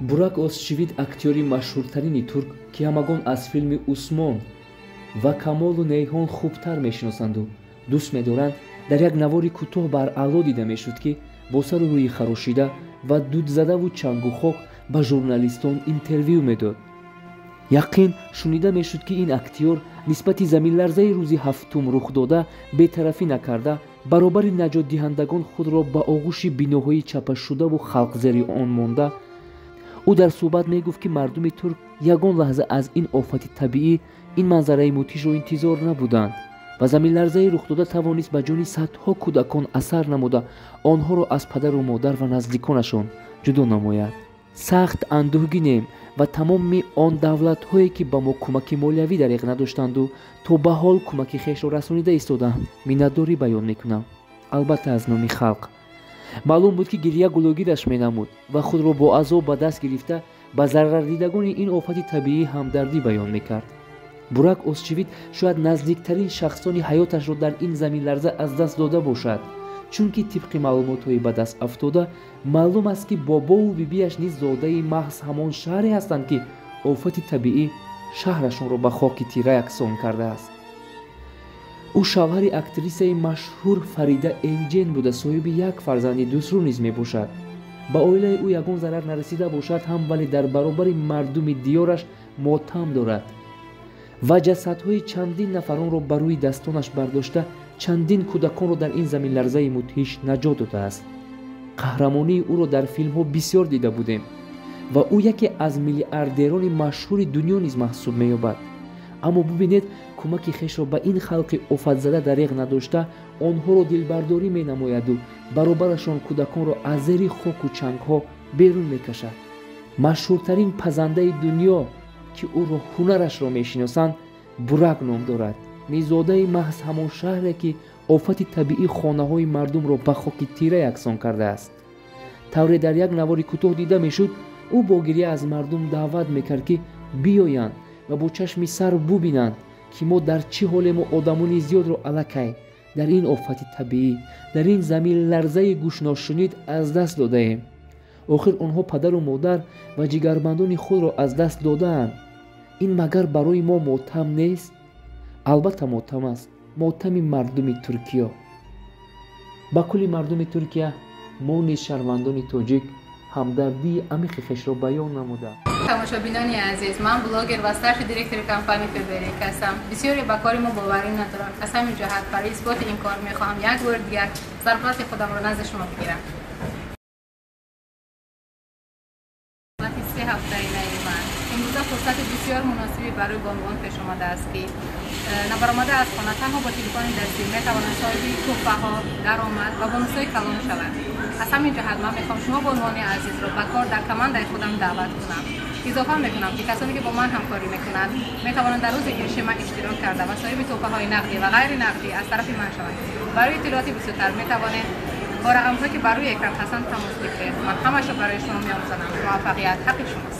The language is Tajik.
Бурак Озчивит, актёри машҳуртарини турк, ки ҳамагон аз филми Усмон ва Камолу Нейҳон хубтар мешиносанду дӯст медоранд, дар як навори кӯтоҳ бар аъло дида мешуд, ки бо сару рӯи харошида ва дудзадаву чангу хок ба журналистон интервю медод. Яқин шунида мешуд, ки ин актёр нисбати заминларзаи рӯзи ҳафтум рухдода бетарафӣ накарда, баробари наҷотдиҳандагон худро ба оғӯши биноҳои чапашшудаву халқ зери он монда. Ӯ дар суҳбат мегуфт, ки мардуми турк ягон лаҳза аз ин офати табиӣ, ин манзараи мудҳишро интизор набуданд ва заминларзаи рухдода тавонист ба ҷони садҳо кӯдакон асар намуда, онҳоро аз падару модар ва наздиконашон ҷудо намояд. Сахт андӯҳгинем ва тамоми он давлатҳое, ки ба мо кӯмаки молиявӣ дариқ надоштанду то ба ҳол кӯмаки хешро расонида истодаанд, миннатдорӣ баён мекунам, албатта аз номи халқ. Маълум буд, ки гиря гулӯгираш менамуд ва худро бо азоб ба даст гирифта ба зарардидагони ин офати табиӣ ҳамдардӣ баён мекард. Бурак Озчивит шояд наздиктарин шахсони ҳаёташро дар ин заминларза аз даст дода бошад, чунки тибқи маълумотҳои ба даст афтода маълум аст, ки бобову бибиаш низ зодаи маҳз ҳамон шаҳре ҳастанд, ки офати табиӣ шаҳрашонро ба хоки тира яксон кардааст. Ӯ шавҳари актрисаи машҳур Фарида Эвҷен буда, соҳиби як фарзанди дӯстрӯ низ мебошад. Ба оилаи ӯ ягон зарар нарасида бошад ҳам, вале дар баробари мардуми диёраш мотам дорад ва ҷасадҳои чандин нафаронро ба рӯи дастонаш бардошта, чандин кӯдаконро дар ин заминларзаи мудҳиш наҷот додааст. Қаҳрамонии ӯро дар филмҳо бисёр дида будем ва ӯ яке аз миллиардерони машҳури дунё низ маҳсуб меёбад. Аммо бубинед, кӯмаки хешро ба ин халқи офатзада дариғ надошта, онҳоро дилбардорӣ менамояду баробарашон кӯдаконро аз зери хоку чангҳо берун мекашад. Машҳуртарин пазандаи дунё, ки ӯро ҳунарашро мешиносанд, Бурак ном дорад, низодаи маҳз ҳамон шаҳре, ки офати табиӣ хонаҳои мардумро ба хоки тира яксон кардааст. Тавре дар як навори кӯтоҳ дида мешуд, ӯ бо гиря аз мардум даъват мекард, ки биёянд ва бо чашми сар бубинанд, ки мо дар чӣ ҳолему одамони зиёдро аллакай дар ин офати табиӣ, дар ин заминларзаи гӯшношунид аз даст додаем. Охир онҳо падару модар ва ҷигарбандони худро аз даст додаанд. Ин магар барои мо мотам нест? Албатта мотам аст, мотами мардуми Туркиё. Ба кулли мардуми Туркия мо низ, шаҳрвандони тоҷик, ҳамдардии амиқи хешро баён намуда. Тамошобинони азиз, ман блогер ва старший директори компанияи Фаберлик ҳастам. Бисёре ба кори мо боварӣ надоранд. Аз ҳамин ҷиҳат барои исботи ин кор мехоҳам як бори дигар зарплати худамро назди шумо бигирам. 3 ҳафтаи наи ман имрӯза фурсати бисёр муносибе барои бонувон пеш омадааст, ки набаромада аз хона, танҳо бо телефони дастӣ метавонанд соҳиби тӯҳфаҳо, даромад ва бонусҳои калон шаванд. Аз ҳамин ҷиҳат ман мехоҳам шумо бонувони азизро ба кор дар командаи худам даъват кунам. Изофа мекунам, ки касоне ки бо ман ҳамкорӣ мекунанд, метавонанд дар рӯзи ирши ман иштирок карда ва соҳиби тӯҳфаҳои нақдӣ ва ғайри нақдӣ аз тарафи ман шаванд. Барои иттилооти бисёртар метавонед бо рақамҳое, ки бар рӯи экран ҳастанд, тамос бигиред. Ман ҳамаашро барои шумо меомӯзанам. Муваффақият ҳаққи шумост.